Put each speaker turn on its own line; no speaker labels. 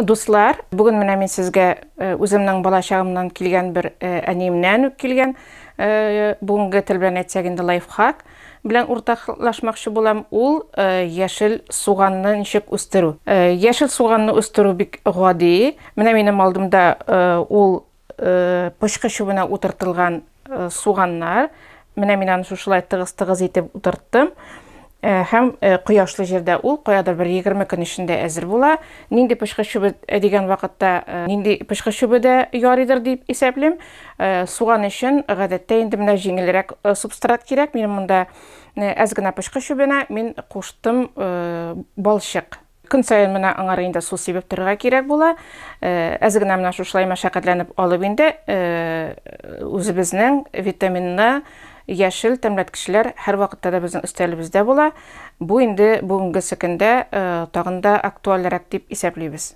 Дуслар, бүген менә мин сезгә э, үземнең балачагымнан килгән бер э, әниемнән үк килгән э, бүгенге тел белән әйтсәк инде лайфхак белән уртаклашмакчы булам. Ул яшел суганны ничек үстерү. Яшел суганны үстерү бик гади. Менә минем алдымда ул пычкы чүбенә утыртылган суганнар. Менә мин аны шушылай тыгыз-тыгыз итеп утырттым. Һәм кояшлы җирдә ул каядыр бер 20 көн эчендә әзер була. Нинди пычкы чүбе дигән вакытта нинди пычкы чүбе дә ярыйдыр дип исәплим. Суган өчен гадәттә инде менә җиңелрәк субстрат кирәк. Минем монда әз генә пычкы чүбенә мин куштым балчык. Көн саен менә аңар инде су сибеп торырга кирәк була. Э, әз генә менә шушылай мәшәкатьләнеп алып инде э, үзебезнең витаминны яшел тәмләткечләр һәрвакытта да безнең өстәлебездә була. Бу инде бүгенгесе көндә э, тагын да актуальрәк дип исәплибез.